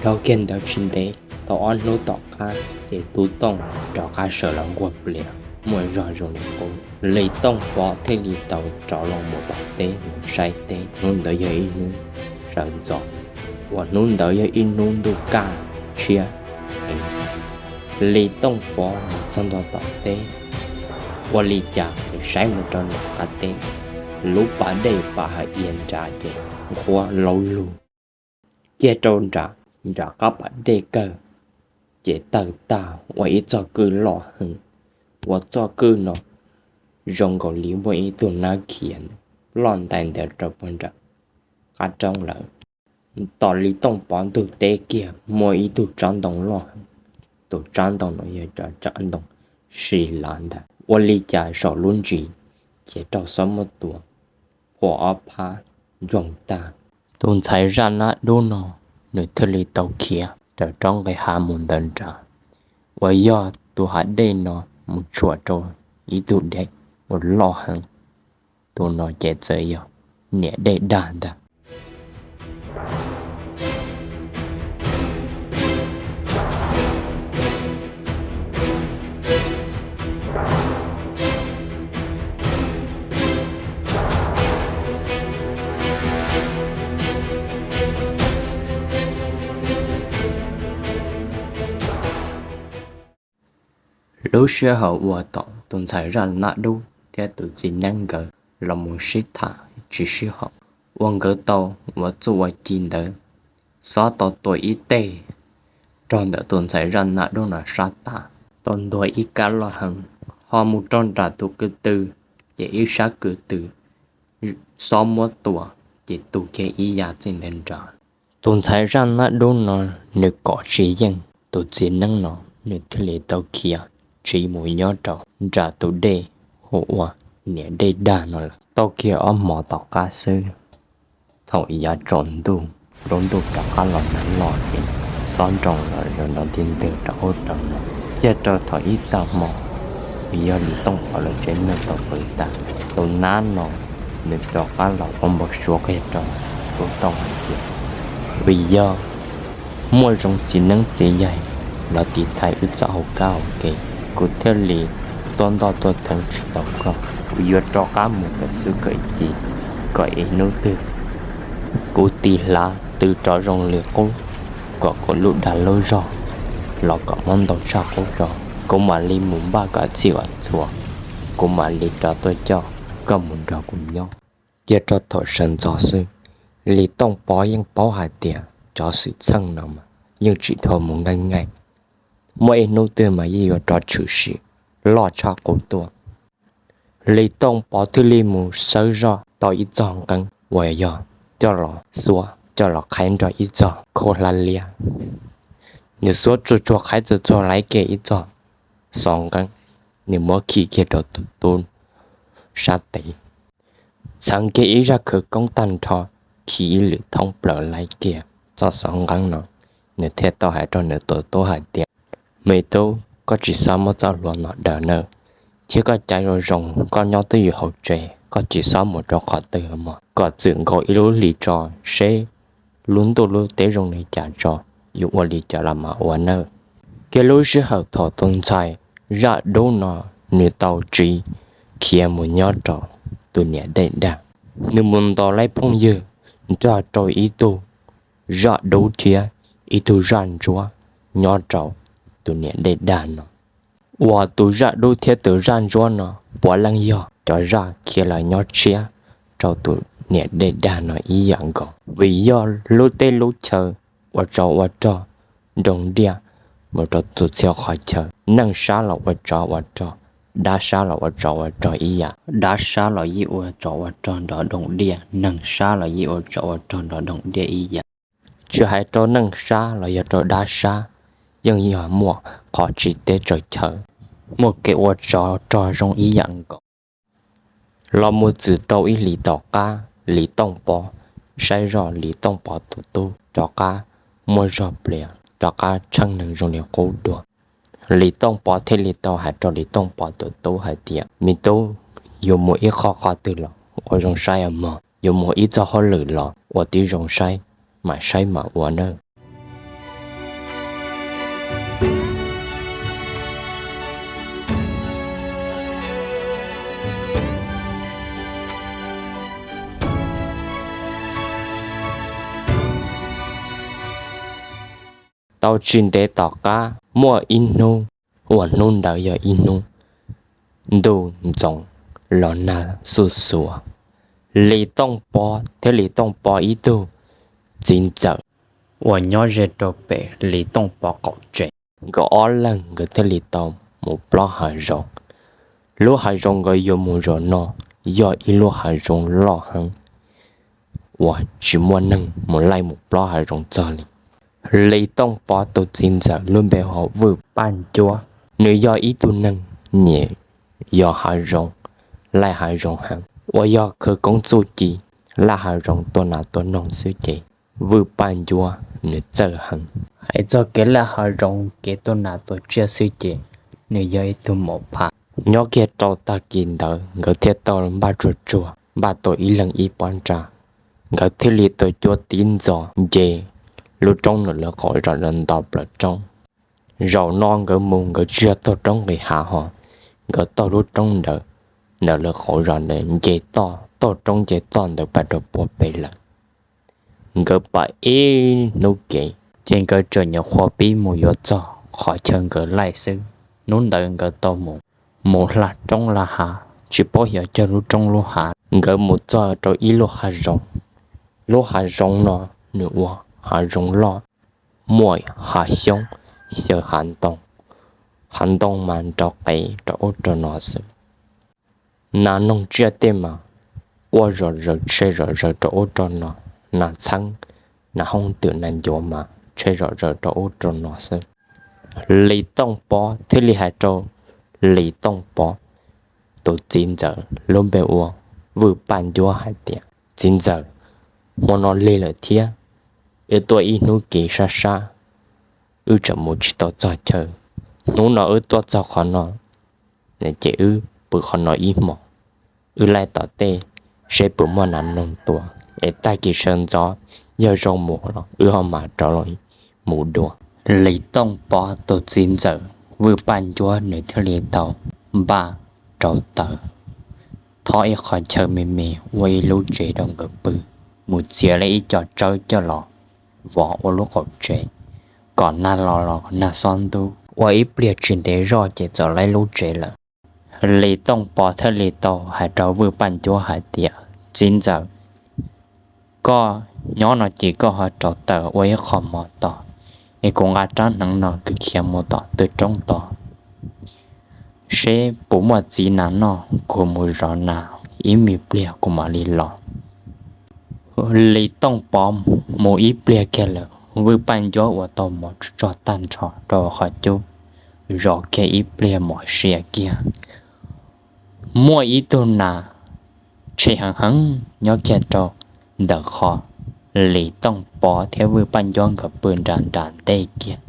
Dhau kiag ntawd tsis ntev, tau ob hnub tom qab ces tub Tooj rov qab sawv los nquag plias muaj zog zoo li qub. Lis Tooj Pov thiaj li tau rov los mus tom teb mus saib teb. Hnub ntawd yog ib hnub sawv ntxov, uas hnub ntawd yog ib hnub ntuj kaj tshiab heev. Lis Tooj Pov mus txog ntua tom teb, ua li cas nws saib mus rau nram qab teb, lub pas dej pas hawm iav nrad ces nqhuab laub lug kiag rau nram, nram qab pas dej kawg, ces tawg tag ua ib txoj kwj loj heev. Ua txoj kwj no zoo nkaus li muaj ib tug nab khiav loj ntais ntawd rau puag nram qab roob lawm. Tom Lis Tooj Pov ntug teb kiag muaj ib tug tsob ntoo loj heev. Tus tsob ntoo no yog cov tsob ntoo si lav ntag. Ua li cas saum lub ntsis ces raug xob muab tua phua ob phab ntsoog tag. Tus ntxhais zaj nab dub no nws thiaj li tau khiav raws roob nqis hav mus ntawd nrad, uas yog tus hav dej no mus tshuam rau ib tug dej uas loj heev. Tus no ces txawm yog niam dej dag ntag. Lub sij hawm uas tom tus ntxhais zaj nab dub thiab tus txiv neeb nkawd los mus sib tham tsis sib haum, uas nkawd tau ua txuj ua ci ntawd, xob tau tua ib teg rau ntawm tus ntxhais zaj nab dub no sab tav, tau ntuag ib kab loj heev, ho mus rau nram tus kwv tw, ces ib sab kwv tw xob muab tua, ces tu kiag ib yam txij ntawd nrad. Tus ntxhais zaj nab dub no nws kom tsis yeej, tus txiv neeb no nws thiaj li tau khiav tsiv mus nyob rau nram tus dej hu ua niam dej dag no lawm. Tau kiag ob hmos tom qab xwb, thaum yav tsaus ntuj, lub ntuj rov qab los nag loj ces xob nroo los zoo nroo tig ntwg rau ub rau no. Thiaj rau thaum ib tag hmo, vim yog Lis Tooj Pov lawv tsev neeg tau pw tag, tus nab no nws rov qab los ua npau suav qhia rau tub Tooj hais tias, vim yog muaj zoo txiv neeb txiv yaig los tiv thaiv wb txoj hauv kab hauv ke, kuv thiaj li tuaj ntoj tuaj theev tsis tau koj. Kuv yuav rov qab mus kawm txuj kawm ci, kom ib hnub twg kuv tiv hlav twb rov zoo li qub, kom kuv lub dag lub zog los kom muab ntau tshaj qub tso, kuv mam li mus npaj kom txhij kom txhua, kuv mam li rov tuaj coj koj mus nrog kuv nyob. Cia rau thaum sawv ntxov xwb, Lis Tooj Pov yeej paub hais tias cov xwm txheej no mas yeej tsis dhau mus nqeej nqeej, muaj ib hnub twg mas yeej yuav rov tshwm sim loj tshaj qub tuaj. Lis Tooj Pov thiaj li mus xawb zoj tau ib txoj nqeeb uas yog coj los xuab coj los qhaib nrog ib txoj khau hlab liab. Nws xuab tsuag tsuag qhaib tsuag tsuag laiv kiag ib txoj xov nqeeb, nws muab khi kiag rau tus tub sab tes, txheev kiag ib zaj khawv koob tag nrho, khi ib lwm thoob plaws laiv kiag txoj xov nqeeb no. Nws thiaj tau hais rau nws tus tub hais tias, me tub, koj tsis xob muab txoj hlua no daws nawb, thiab koj caiv zoo zoo, koj nyob twj ywm hauv tsev, koj tsis xob mus rau qhov twg mog, kom txwm nkaus ib lub hlis tso seb lub ntuj lub teb zoo li cas tso, yuav ua li cas los mas ua nawb. Kiag lub sij hawm thaum tus ntxhais zaj dub no nws tau tsiv khiav mus nyob rau tus niam dej dag, nws mus ntaus laib phooj ywg nrog rau ib tug zaj dub thiab ib tug zaj ntsuab nyob rau tus niam dej dag no, uas tus zaj dub thiab tus zaj ntsuab no puav leej yog cov zaj khiav los nyob tshiab rau tus niam dej dag no ib yam nkaus. Vim yog lub teb lub chaw ua tsov ua rog, nroo diaj mus rau tus txhia qhov chaw, neej sab los ua tsov ua rog, dab sab los ua tsov ua rog ib yam. Dab sab los yeej ua tsov ua rog nrog nroo diaj, neeg sab los yeej ua tsov ua rog nrog nroo diaj ib yam. Tsis hais rau neej sab los yog rau dab sab, yeej yog muaj qhov tsis teb tsaws chaw, muaj kev ua tsov rog zoo ib yam nkaus. Los mus txwm rau ib hlis tom qab, Lis Tooj Pov saib zoj Lis Tooj Pov tus tub rov qab muaj zog plias, rov qab tsheej neeg zoo li qub dua. Lis Tooj Pov thiaj li tau hais rau Lis Tooj Pov tus tub hais tias, me tub, yuav mus ib qho qhov twg los ua zoo saib os mog, yuav mus ib txoj hauj lwm los ua tib zoo saib, mam saib mam ua nawb. Tau tsis ntev tom qab muaj ib hnub, uas hnub ntawd yog ib hnub ntuj ntxoov los nag xuj xuav, Lis Tooj Pov thiab Lis Tooj Pov ib tug txiv ntxawm uas nyob ze rau pem Lis Tooj Pov qaum tsev, nkawd ob leeg nkawd thiaj li tau mus plob hav zoov. Lub hav zoov nkawd yuav mus zaum no yog ib lub hav zoov loj heev uas tsis muaj neeg mus laij mus plob hav zoov txog li. Lis Tooj Pov tus txiv ntxawm lub npe hu ua Vwj Paj Ncuab, nws yog ib tug neeg nyiam yos hav zoov, laij hav zoov heev, uas yog khawv koob txuj ci laij hav zoov tua nas tua noog xwb ces Vwj Paj Ncuab nws txawj heev. Hais txog kev laij hav zoov kev tua nas tua tsiaj xwb ces nws yog ib tug mos phaj. Nyob kiag rau tag kis ntawd nkawd thiaj tau npaj tsuag tsuag npaj tua ib leeg ib pob nra, nkawd thiaj li tua cuab tib ntxov nce lub roob ntawm lawv qaum zos ntawd nto plaws roob. Zaum no nkawd mus nkawd tsis yog taug roob nqis hav hos, nkawd taug lub roob ntawd ntawm lawv qaum zos ntawd nce toj, taug roob nce toj ntawd pas rau puag pem lawm. Nkawd pam ib hnub kev ces nkawd tseem nyuam qhuav pib mus yuav txog qhov chaw nkawd laij xwb. Hnub ntawd nkawd tau mus, mus hla roob hla hav tsis paub xyov cog lub roob lub hav, nkawd mus txog rau ib lub hav zoov. Lub hav zoov no nws ua hav zoov loj, muaj hav xyoob, xyaw hav ntoo, hav ntoo mas nrov qees rau ub rau no xwb. Nas noog tsiaj tej mas quaj zom zaws tshe zom zaws rau ub rau no, nas txheeb, nas hoob twm nas ncuav mas tshe zom zaws rau ub rau no xwb. Lis Tooj Pov thiaj li hais rau Lis Tooj Pov tus txiv ntxawm lub npe ua Vwj Paj Ncuab hais tias, Txiv ntxawm, hmo no lig lawm thiab, wb tuaj ib hnub kev sab sab, wb tseem mus tsis tau txog chaw. Hnub no wb tuaj txog qhov no ces wb pw qhov no ib hmos, wb laij tom tej seb puas muaj nas noog tua, es tag kis sawv ntxov yog zoo mus los wb ho mam rov los mus dua. Lis Tooj Pov tus txiv ntxawm Vwj Paj Ncuab nws thiaj li tau npaj rau taws, thob ib qho chaw me me ua ib lub tsev rau nkawd pw, mus txiav li ib co tsawb coj los vov ua lub qaum tsev, kom nag los los nag xob ntub, ua ib pliag tsis ntev zoj ces txawm laib lub tsev lawm. Lis Tooj Pov thiaj li tau hais rau Vwj Paj Ncuab hais tias, Txiv ntxawm, koj nyob no ces koj ho rauv taws ua ib qho mov tos, es kuv nqa rab hneev no kuv khiav mus tom tw roob tod seb puas muaj txiv nas noj, kuv mus zov nas ib me pliag kuv mam li los. Lis Tooj Pov mus ib pliag kiag lawm, Vwj Paj Ncuab uas tau mov tsuj tsog tag nrho rau qhov cub, zov kiag ib pliag mov sia kiag, muaj ib tug nas tshe heev heev nyob kiag rau ntawm qhov Lis Tooj Pov thiab Vwj Paj Ncuab nkawd pw nram nram ntej kiag.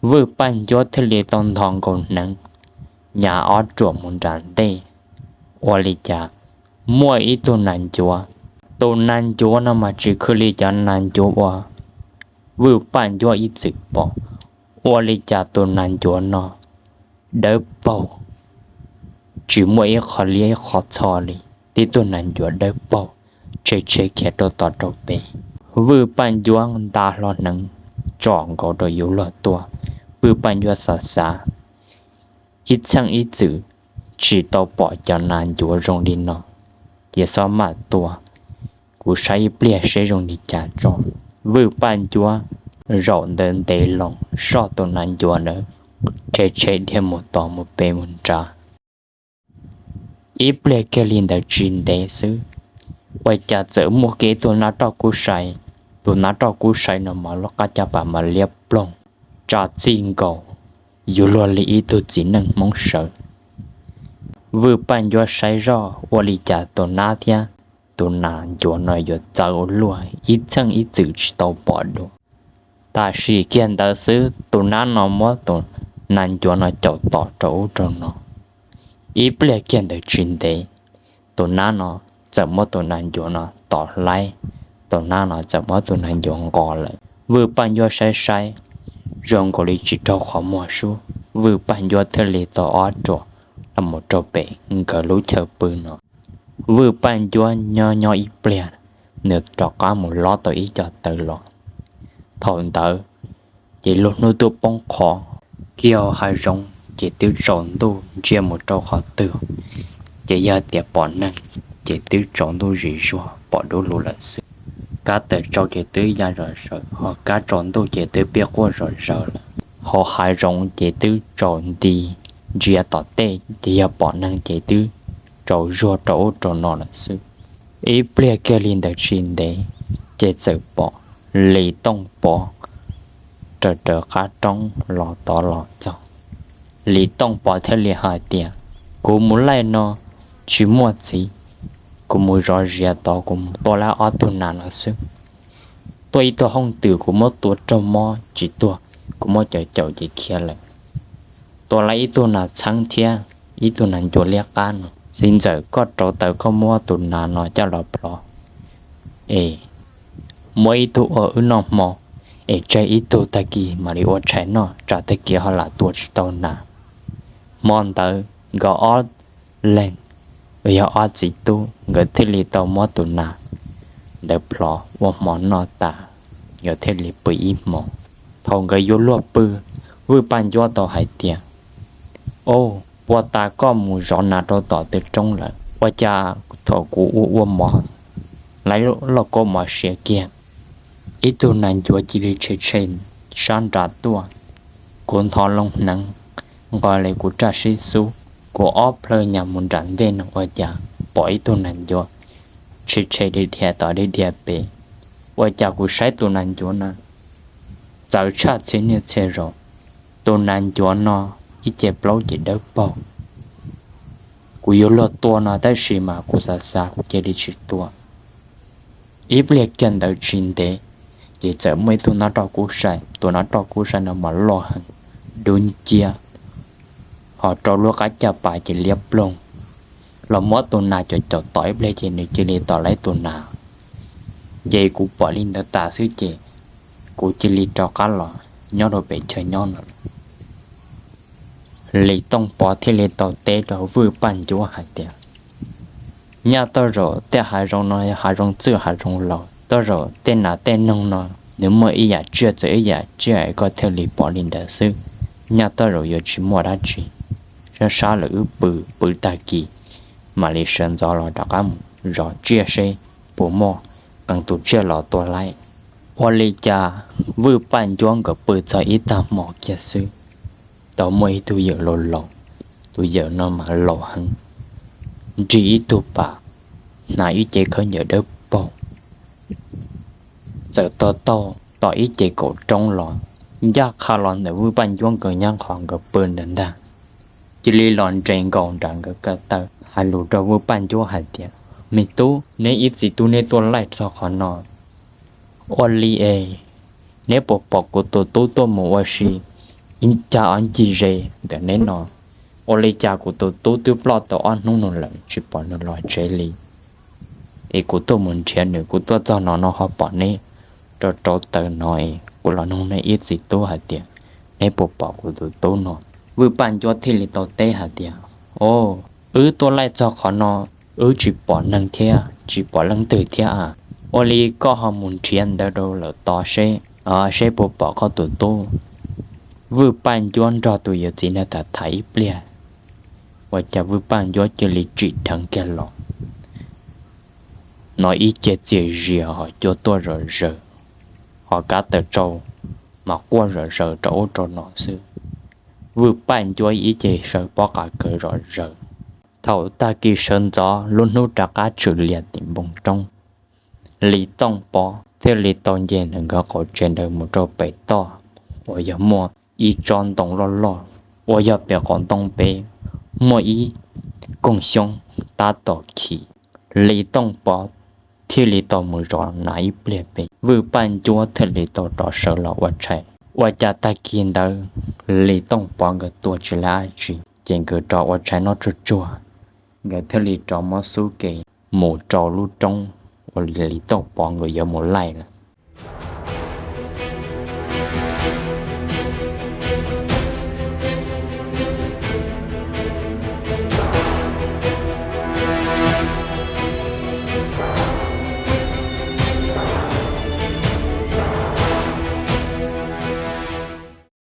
Vwj Paj Ncuab thiaj li tau ntho nkaus hneev, nyav ob ruam mus nram ntej. Ua li cas muaj ib tug nas ncuav, tus nas ncuav no mas tsis khwj li cov nas ncuav uas Vwj Paj Ncuab ib txwm pom. Ua li cas tus nas ncuav no dawb paug, tsis muaj ib qho liab ib qho txho li, tib tug nas ncuav dawb paug tshe tshe khiav rau tod rau pem. Vwj Paj Ncuab nta hlo hneev tsom nkaus rau yuav luag tua. Vwj Paj Ncuab xav xav, ib txheej ib txwm tsis tau pom cov nas ncuav zoo li no, ces xob mam tua, kuv saib ib pliag seb zoo li cas tso. Vwj Paj Ncuab zaum ntawd ntev loo soj tus nas ncuav ntawd tshe tshe dhia mus tod mus pem mus nrad. Ib pliag kiag li ntawd tsis ntev xwb, ua cas txawm muaj kiag ib tug nab roj kub sai. Tus nab roj kub sai no mas lub qab caj pas mas liab ploog, tsa txij nkaus yuav luag li ib tug txiv neej Hmoob sawv. Vwj Paj Ncuab saib zoj ua li cas tus nab thiab tus nas ncuav no yuav txawv ua luaj, ib txheej ib txwm tsis tau pom dua. Tam sim kiag ntawd xwb tus nab no muab tus nas ncuav no caum tom rau ub rau no. Ib pliag kiag ntawd tsis ntev, tus nab no txawm muab tus nas ncuav no tom hlaib, tus nab no txawm muab tus nas ncuav nqos lawm. Vwj Paj Ncuab saib saib zoo nkaus li tsis raug qhov muag sub, Vwj Paj Ncuab thiaj li tau ob ruam los mus rau pem nkawd lub chaw pw no. Vwj Paj Ncuab nyob nyob ib pliag, nws rov qab mus lob tau ib co tawv los. Thaum ntawd Ces lub hnub twb poob qho kiag hav zoov ces twb tsaus ntuj ntsia mus rau qhov twg ces yog tias pom neeg ces twb tsaus ntuj zis zuag pom dub lug lawm xwb. Kab tawm tsau ces twb ya zom zaws, ho kab tsaus ntuj ces twb pib quaj zom zaws lawm. Hauv hav zoov ces twb tsaus nti, ntsia tom tej ces yog pom neeg ces twb tsaus zuag rau ub rau no lawm xwb. Ib pliag kiag li ntawd tsis ntev ces txawm pom Lis Tooj Pov raws raws qab roob los tod los txog. Lis Tooj Pov thiaj li hais tias, Kuv mus laij no tsis muaj txiv, kuv mus zov ziav tod kuv mus tua laij ob tug nas no xwb. Tuaj ib tug hooj twm kuv muab tua raug mob tsis tuag, kuv muab caum caum ces khiav lawm. Tua laij ib tug nas txheeb thiab ib tug nas ncuav liab qab no. Txiv ntxawm koj rauv taws koj muab tus nas no coj los plhov es muab ib tug ua wb noj hmo, es tseg ib tug tag kis mam li ua tshais noj tsam tag kis ho lam tua tsis tau nas. Hmo ntawd nkawd ob leeg uas yog ob txiv tub nkawd thiaj li tau muab tus nas ntawd plhov ua hmo noj tas, nkawd thiaj li pw ib hmo. Thaum nkawd yuav luag pw, Vwj Paj Ncuab tau hais tias, Au, puag ta koj mus zov nas rau tom tej roob lawm, ua cas thaum kuv ua ua mov, lawv loj kua mov siav kiag, ib tug nas ncuav cia li tshe tshe sab nrad tuaj. Kuv ntho loo hneev nqos li kuv raj sib xub, kuv ob plhaw nyas mus nram ntej no ua cas pom ib tug nas ncuav tshe tshe dhia dhia tod dhia dhia pem. Ua cas kuv saib tus nas ncuav na txawv tshaj txhia niaj txhia zaus. Tus nas ncuav no ib ce plaub ces dawb paug. Kuv yuav luag tua no tab sis mas kuv xav xav kuv cia li tsis tua. Ib pliag kiag ntawd tsis ntev, ces txawm muaj ib tug nab roj kub sai, tus nab roj kub sai no mas loj heev, dub nciab, ho rau lub qab caj pas ces liab ploog. Los muab tus nas caum caum tom ib pliag ces nws cia li tom laib tus nas. Ces kuv pom li ntawd tas xwb ces kuv cia li rov qab los nyob rau pem chaw nyob no. Lis Tooj Pov thiaj li tau teb rau Vwj Paj Ncuab hais tias, Nyaj toj zaum tej hav zoov no yog hav zoov txwj hav zoov laus, toj zaum tej nas tej noog no nws muaj ib yam tsiaj txawv ib yam tsiaj es koj thiaj li pom li ntawd xwb. Nyaj toj zaum yuav tsis muaj dab tsi. Sab sab lawm wb pw pw tag kis mam li sawv ntxov los rov qab mus zov tsiaj seb puas muaj qee tus tsiaj los tua laib. Ua li cas Vwj Paj Ncuab nkawd pw txog ib tag hmo kiag xwb, tau muaj ib tug yawm laus laus, tus yawm no mas laus heev, nrig ib tug pas, hnav ib cev khaub ncaws dawb paug, txawm taug taug tom ib ce kaum roob los ncaj qha los ntawm Vwj Paj Ncuab nkawd nyob qhov nkawd pw ntawd ntag. Cia li los nres nkaus nram nkawd ko taw hais lus rau Vwj Paj Ncuab hais tias, Me tub, neb ib txiv tub neb tuaj laij txog qhov no, ua li es neb puas pom kuv tus tub tuaj mus ua si ib cag ob ncig ze ntawm neb no? Ua li cas kuv tus tub twb ploj tau ob hnub no lawm tsis pom nws los tsev li? Es kuv tuaj mus nrhiav nws, kuv tuaj txog no no ho pom neb rau rauv taws no es kuv los nug neb ib txiv tub hais tias neb puas pom kuv tus tub no. Vwj Paj Ncuab thiaj li tau teb hais tias, O, wb tuaj laij txog qhov no, wb tsis pom neeg thiab tsis pom leej twg thiab a. Ua li koj ho mus nrhiav ntawd rau lawm tod seb, seb puas pom koj tus tub. Vwj Paj Ncuab nrog tus yawm txiv no tham tham ib pliag, ua cas Vwj Paj Ncuab cia li tsim dheev kiag los, hnov ib ce txias zias ho cua tuaj zom zaws, ho kab tawm tsau mas quaj zom zaws rau ub rau no xwb. Vwj Paj Ncuab ib ce sawv pob qa kaws zom zaws. Thaum tag kis sawv ntxov lub hnub rov qab tshwm lias tim npoo roob, Lis Tooj Pov thiaj li tau nce ntawm nkawd qaum tsev ntawd mus rau pem toj uas yog muaj ib tsob ntoo loj loj uas yog pem qaum ntoo pem muaj ib koog xyoob tab tom khi. Lis Tooj Pov thiaj li tau mus zov nas ib pliag pem, Vwj Paj Ncuab thiaj li tau rov sawv los ua tshais. Ua cas tag kis ntawd Lis Tooj Pov nkawd tua tsis laib dab tsi, ces nkawd rov ua tshais noj tsuag tsuag, nkawd thiaj li rov muab xub ke mus rau lub roob uas Lis Tooj Pov nkawd yuav mus laij lawm.